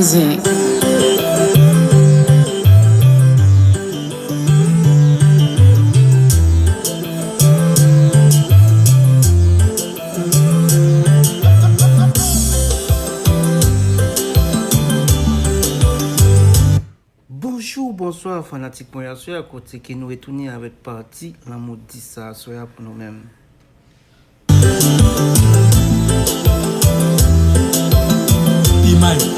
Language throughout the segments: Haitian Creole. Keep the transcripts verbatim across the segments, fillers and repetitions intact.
Music. Bonjou, bonswa, fanatik mwen, aswè a kote ke nou retounen avèk pati Lanmou dis sa aswè a pou nou menm. Imaj.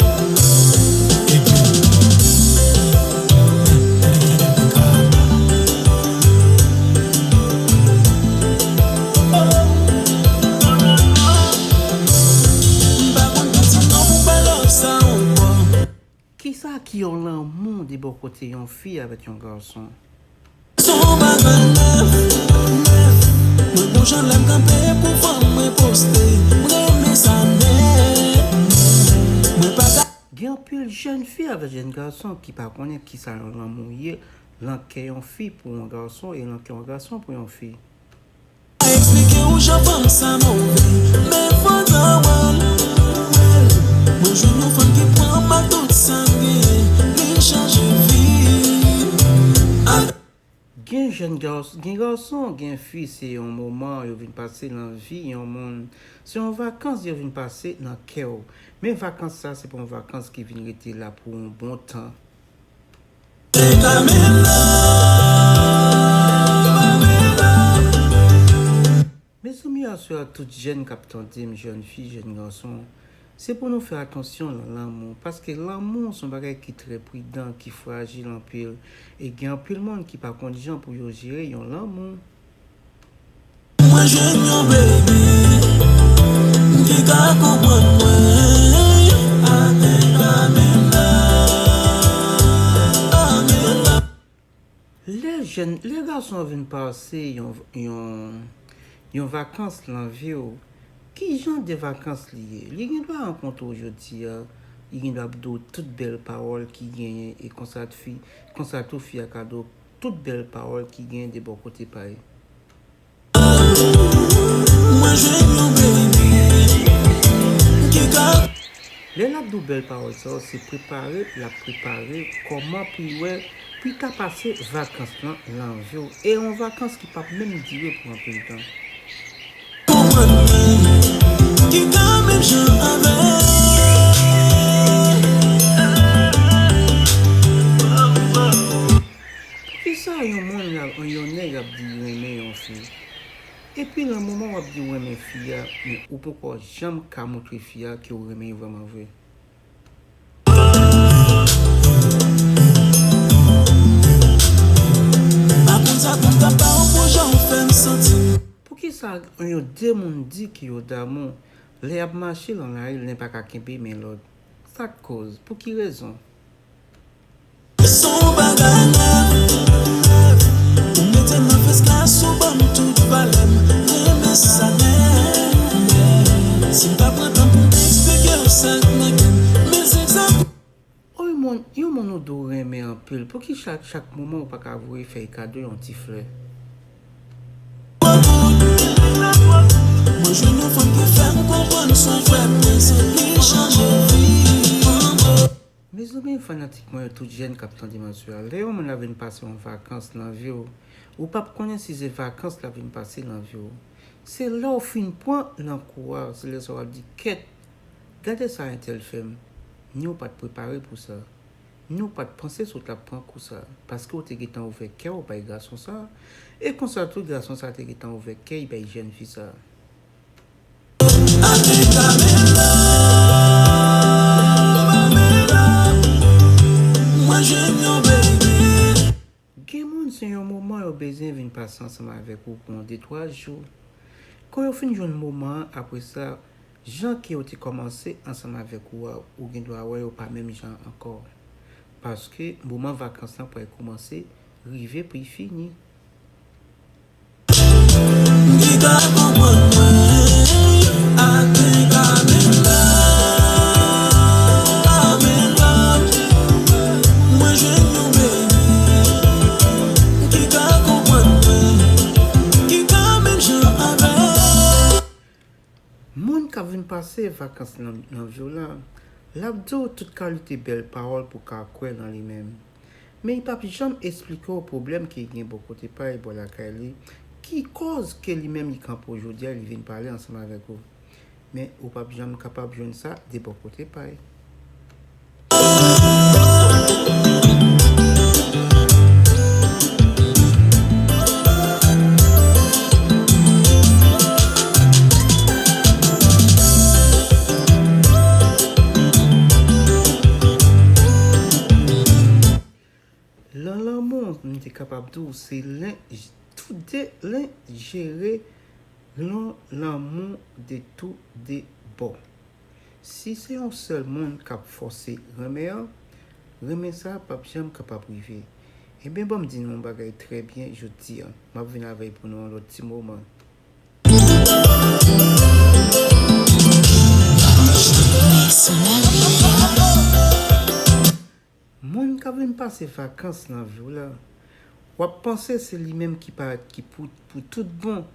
Kisa ki yon lanmou de bò kote yon fi avèk yon gason? Se yon bagay nèf, nèf. Mwen gon jan lè m kanpe pou fanm mwen poste. M renmen sa nèt. Mwen pa ka. Gen anpil jèn fi avèk jèn gason ki pa konnen kisa yon lanmou ye, nan kè yon fi pou yon gason e nan kè yon gason pou yon fi. Eksplike w jan fanm sa move, men fò ta wè l. Mwen jwenn yon fanm ki pran m ak tout sa m genyen, li chanje vi m. Gen jèn gason, gen gason, gen fi, se yon moman yo vin pase nan vi yon moun. Se yon vakans yo vin pase nan kè w. Men vakans sa, se pa yon vakans ki vin rete la pou yon bon tan. Mezanmi, aswè a, tout jèn k ap tande m, jèn fi, jèn gason, se pou nou fè atansyon nan lanmou, paske lanmou se yon bagay ki trè pridan, ki frajil anpil, e gen anpil moun ki pa konn jan pou yo jere yon lanmou. Mwen jwenn yon baby ki ka konprann mwen. I think I'm in love, I'm in love. Lè jèn, lè gason an vin pase yon, yon, yon vakans nan vi w, ki jan de vakans li ye? Li gen dwa rankontre w jodi a, li gen dwa ap di w tout bèl pawòl ki genyen, e konsa fi, konsa tou fi a ka di w tout bèl pawòl ki genyen de bò kote pa l. Mwen jwenn yon baby ki ka. Lè l ap di w bèl pawòl sa yo, se prepare l ap prepare kòman pou l wè, pou l ka pase vakans lan nan vi w. E yon vakans ki p ap menm dire pou anpil tan. Konprann mwen, ki ka menm jan avè. Poukisa yon moun, yon nèg ap di l renmen yon fi? Epi nan moman w ap di w renmen fi a, men ou poko janm ka montre fi a ke w renmen l vrèman vre. M pa konn sa pou m ta ba w pou jan w fè m santi. Poukisa yon de moun di ke yo damou, lè y ap mache nan lari, len pa ka kenbe men lòt? Sa k koz? Pou ki rezon? Se yon bagay nèf, nèf. Ou mete nan fes glas, ou ban m tout valè m. Renmen sa nèt. Si m ta pran tan pou m eksplike w sa k nan kè m, men se egzak. O yon moun, yon moun ou di w renmen anpil, pouki chak, chak moman ou pa ka voye fè l kado yon ti flè? Mwen jwenn yon fanm ki fè m konprann se yon vrè prens, li chanje vi m. Mezanmi, fanatik mwen yo, tout jèn k ap tande m aswè a, lè yon moun ap vin pase yon vakans nan vi w, ou p ap konnen si se vakans l ap vin pase nan vi w. Se lè w fin pran nan kou a, se lè sa w ap di, kèt, gade sa entèl fè m. Ni w pa t prepare pou sa, ni w pa t panse si w t ap pran kou sa, paske w te gentan ouvè kè w bay gason sa, e konsa tou gason sa te gentan ouvè kè l bay jèn fi sa. I think I'm in love, I'm in love. Mwen jwenn yon baby. Gen moun se yon moman yo bezwen vin pase ansanm avèk ou pou yon de twa jou. Kan yo fin jwenn moman an, apre sa, jan ke yo te kòmanse ansanm avèk ou a, ou gen dwa wè yo pa menm jan ankò. Paske moman vakans lan pral kòmanse rive pou l fini. Ki ka konprann mwen, I think I'm in love, I'm in love. Mwen jwenn yon baby ki ka konprann mwen, ki ka menm jan avè m. Moun k ap vin pase vakans nan, nan vi w la, L ap di w tout kalite bèl pawòl pou w ka kwè nan li menm. Men li p ap janm esplike w pwoblèm ke li gen bò kote pa l, bò lakay li, ki kòz ke li menm li kanpe w jodi a, li vin pale ansanm avèk ou. Men ou p ap janm kapab jwenn sa de bò kote pa l. Lan lanmou, m te kapab di w, se len, tou de len jere lan lanmou de tou de bò. Si se yon sèl moun k ap fòse renmen an, renmen sa a p ap janm kapab rive. Ebyen, ban m di nou yon bagay trè byen jodi a. M ap vin avè l pou nou yon lòt ti moman. Moun k ap vin pase vakans nan vi w la, w ap panse se li menm ki parèt ki pou, pou tout bon,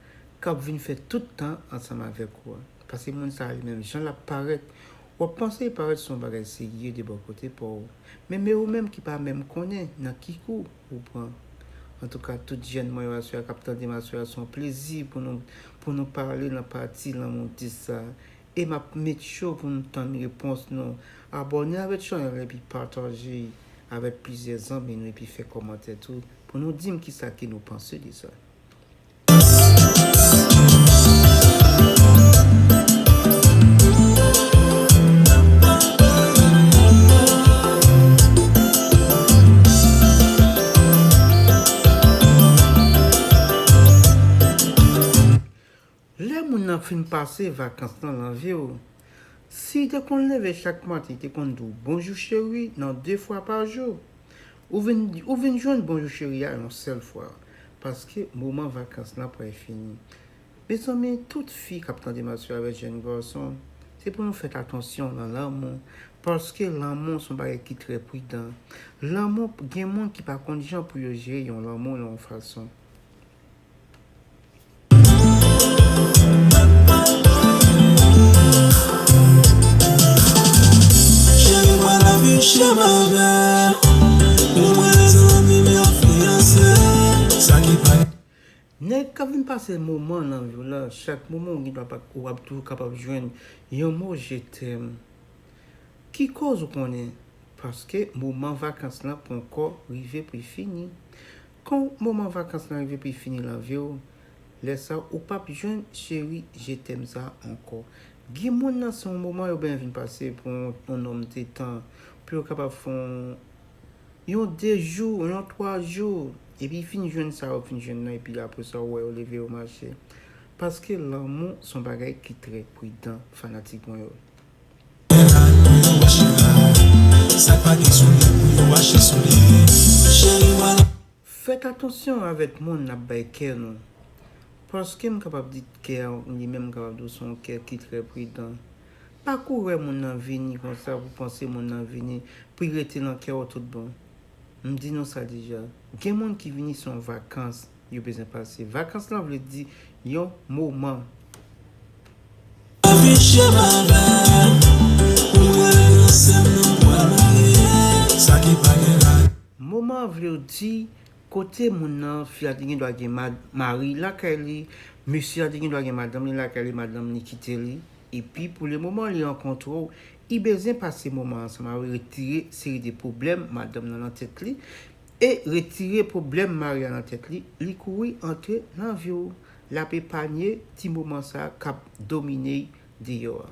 k ap vin fè tout tan ansanm avèk ou a. Paske moun sa a li menm, jan l ap parèt, w ap panse li parèt se yon bagay serye de bò kote pa w. Men, men ou menm ki pa menm konnen nan ki kou ou pran. Antouka, tout jèn mwen yo aswè a k ap tande m aswè a, se yon plezi pou nou, pou nou pale nan pati lanmou dis sa. E m ap make sure pou nou tann repons nou. Abòne avèk chanèl epi pataje avèk plizyè zanmi nou epi fè kòmantè tou pou nou di m kisa ke nou panse de sa. Lè moun nan fin pase vakans lan nan vi w, si li te konn leve chak maten, li te konn di w bonjou cheri nan de fwa pa jou, ou vin, ou vin jwenn bonjou cheri a yon sèl fwa, paske moman vakans lan pral fini. Mezanmi, tout fi k ap tande m aswè avèk jèn gason, se pou nou fè atansyon nan lanmou, paske lanmou se yon bagay ki trè pridan. Lanmou, gen moun ki pa konn jan pou yo jere yon lanmou yon fason. Nèg k ap vin pase moman nan vi w la, chak moman ou gen dwa pa, w ap toujou kapab jwenn yon mo je t'aime. Ki kòz ou konnen? Paske moman vakans lan poko rive pou l fini. Kon moman vakans lan rive pou l fini nan vi w, lè sa a, ou p ap jwenn cheri je t'aime sa ankò. Gen moun nan se yon moman yo benyen vin pase pou yon, yon nonm de tan, pou yo kapab fè yon, yon de jou, yon twa jou, epi fin jwenn sa yo fin jwenn nan, epi apre sa, ou wè yo leve, yo mache. Paske lanmou se yon bagay ki trè pridan, fanatik mwen yo. Fèt atansyon avèk moun n ap bay kè nou. Paske m kapab di kè a, li menm m kapab di w se yon kè ki trè pridan. Pa kouri wè moun nan vini konsa pou panse moun nan vini pou l rete nan kè w tout bon. M di nou sa deja. Gen moun ki vini se yon vakans yo bezwen pase. Vakans lan vle di yon moman. Moman an vle di kote moun nan, fi a te gen dwa gen mad-, mari lakay li, mesye a te gen dwa gen madanm li lakay li, madanm li kite li. Epi pou le moman li rankontre w, li bezwen pase moman ansanm avè w, retire seri de pwoblèm madanm nan nan tèt li, e retire pwoblèm mari a nan tèt li, li kouri antre nan vi w. L ap epanye ti moman sa a k ap domine l deyò a.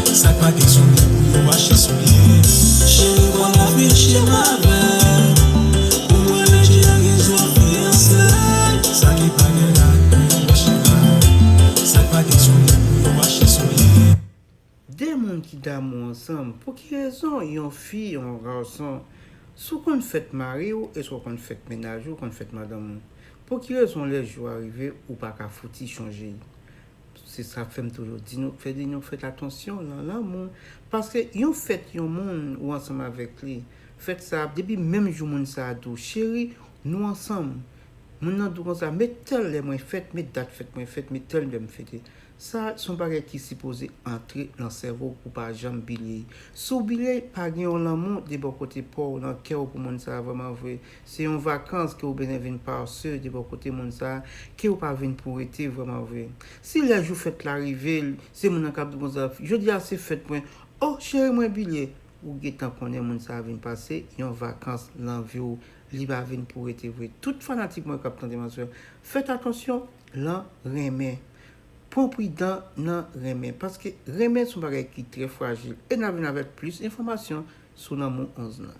Sa k pa gen soulye pou yo achte soulye. Cheri, kòl afiche m avè. Pou mwen, men cheri, sou fiyanse. Sa ki pa gen la, pou yo achte la. Sa k pa gen soulye pou yo achte soulye. De moun ki damou ansanm, pou ki rezon yon fi, yon gason, si w konn fèt mari w, e si w konn fèt mennaj ou, konn fèt madanm ou, pou ki rezon lè jou a rive, ou pa ka fouti chonje l? Se sa k fè m toujou di nou, fè di nou fèt atansyon nan lanmou. Paske yon fèt yon moun ou ansanm avèk li, fèt sa a, depi menm jou moun sa a di w, cheri, nou ansanm. Moun nan di w konsa, men tèl lè mwen fèt, men dat fèt mwen fèt, men tèl lè m fete. Sa se yon bagay ki sipoze antre nan sèvo w pou w pa janm bliye. Si w bliye, pa gen yon lanmou de bò kote pa w nan kè w pou moun sa a vrèman vre. Se yon vakans ke w bezwen vin pase de bò kote moun sa a, ke w pa vin pou rete vrèman vre. Si lè jou fèt la rive, se moun nan k ap di konsa, "Jodi a se fèt mwen, oh, cheri mwen bliye." Ou gentan konnen moun sa a vin pase yon vakans nan vi w, li pa vin pou rete vre. Tout fanatik mwen k ap tande m aswè, fèt atansyon lan renmen. Pran pridan nan renmen, paske renmen se yon bagay ki trè frajil. E n a vin avèk plis enfòmasyon sou lanmou onz lan.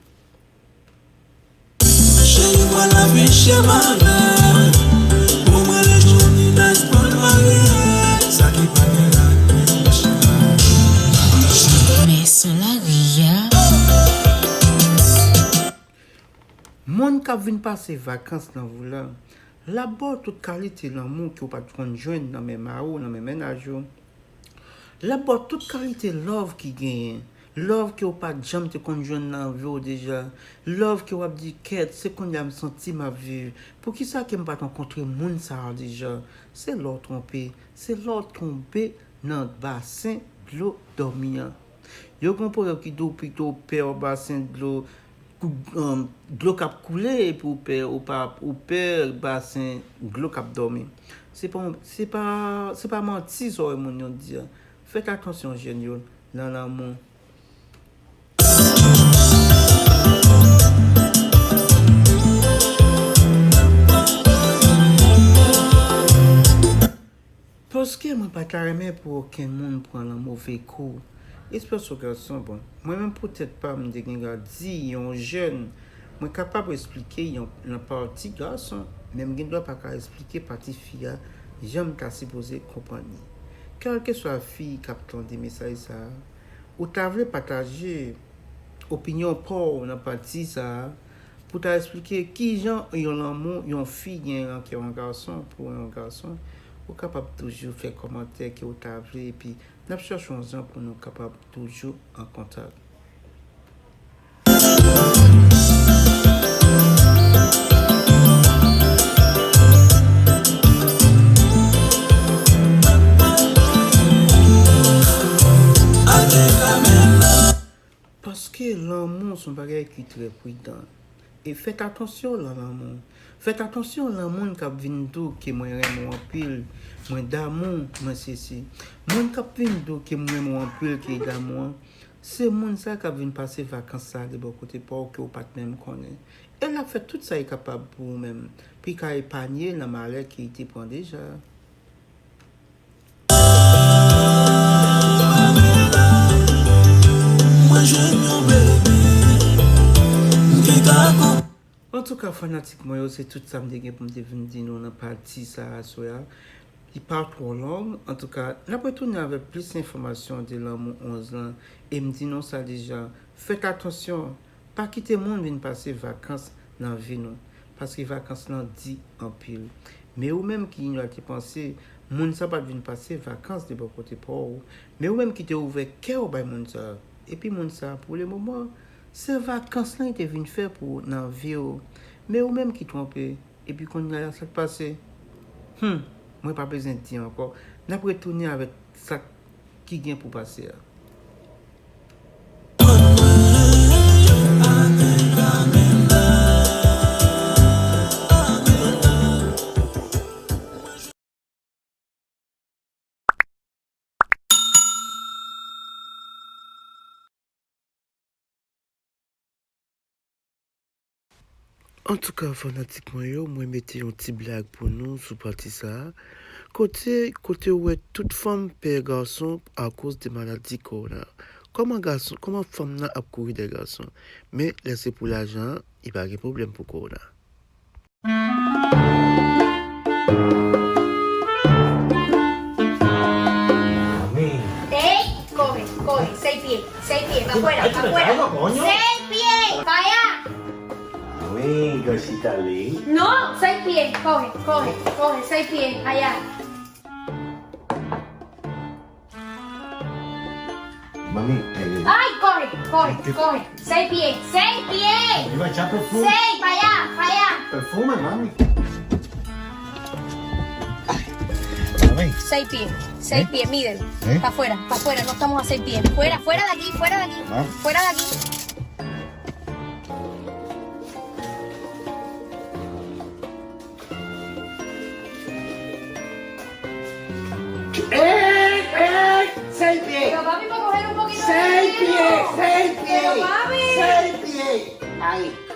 Cheri, pral afiche malè. Pou mwen, le Johnny Nice pral marye. Sa ki pa gen la, men son lari a. Moun k ap vin pase vakans nan vi w la, l ap ba w tout kalite lanmou ke w pa t konn jwenn nan men mari w, nan men mennaj ou. L ap ba w tout kalite love ki genyen. Love ke w pa t janm te konn jwenn nan vi w deja. Love ke w ap di, "Kèt, se kounye a m santi m ap viv. Poukisa ke m pa t rankontre moun sa a deja?" Se lè w twonpe. Se lè w tonbe nan basen dlo dòmi an. Yo gen pwovèb ki di w pito w pè yon basen dlo, kou-, um, dlo k ap koule epi w pè, ou pa, ou pè basen dlo k ap dòmi. Se pa, se pa, se pa manti sa w wè moun yo di a. Fèt atansyon, jèn yo, nan lanmou. Paske mwen pa ta renmen pou okenn moun pran lan move kou. Espesyalman gason, bon, mwen menm pou tèt pa m, m te gen dwa di yon jèn, mwen kapab esplike yon, yon pati gason, men m gen dwa pa ka esplike pati fi a, jan m ta sipoze konprann li. Kèlkeswa fi k ap tande mesaj sa a, ou ta vle pataje opinyon pa w nan pati sa a, pou ta esplike kijan yon lanmou yon fi gen nan kè yon gason pou yon gason, ou kapab toujou fè kòmantè ke w ta vle, epi n ap chèche yon jan pou nou kapab toujou an kontak. Paske lanmou se yon bagay ki trè pridan. E fèt atansyon lan lanmou. Fèt atansyon lan moun k ap vin di w ke mwen renmen w anpil, mwen damou, mwen sesi. Moun k ap vin di w ke mwen renmen w anpil, ke damou an, se moun sa k ap vin pase vakans sa de bò kote pa w ke w pa t menm konnen. E l ap fè tout sa li kapab pou ou menm, pou li ka epanye nan malè ke li te pran deja. Antouka, fanatik mwen yo, se tout sa m te gen pou m te vin di nou nan pati sa a aswè a. Li pa twò long. Antouka, n ap retounen avèk plis enfòmasyon de lanmou onz lan. E m di nou sa deja, fèt atansyon. Pa kite moun vin pase vakans nan vi nou, paske vakans lan di anpil. Men ou menm ki gen dwa te panse moun sa pa t vin pase vakans de bò kote pa w, men ou menm ki te ouvè kè w bay moun sa, epi moun sa, pou le moman, se vakans lan li te vin fè pou ou nan vi w. Men ou menm ki twonpe, epi kounye a la, sa k pase? Hum, mwen pa bezwen di ankò. N ap retounen avèk sa k ki gen pou pase a. Antouka, fanatik mwen yo, mwen mete yon ti blag pou nou sou pati sa a. Kote, kote ou wè tout fanm pè gason akoz de maladi kowona. Kòman gason, kòman fanm nan ap kouri dèyè gason? Men, lè se pou lajan an, li pa gen pwoblèm pou kowona. Ey, coge, coge, seis pies, seis pies, pa afuera, pa afuera. Seis pies, pa allá. Amiga, si está ley. No, seis pies, coge, coge, coge, seis pies, allá. Mami, eh, ay, coge, coge, coge. Seis pies, seis pies. Iba a echar perfume. Seis, pa allá, pa allá. Perfume, mami. Mami. Seis pies. Seis pies, mide. Pa afuera, pa afuera, no estamos a seis pies. Fuera, fuera de aquí, fuera de aquí. Fuera de aquí. ¡Ey, ey! ¡Seis pies! Pero papi, para coger un poquito de... ¡Seis pies, seis pies! Pero papi. ¡Seis pies! Ahí.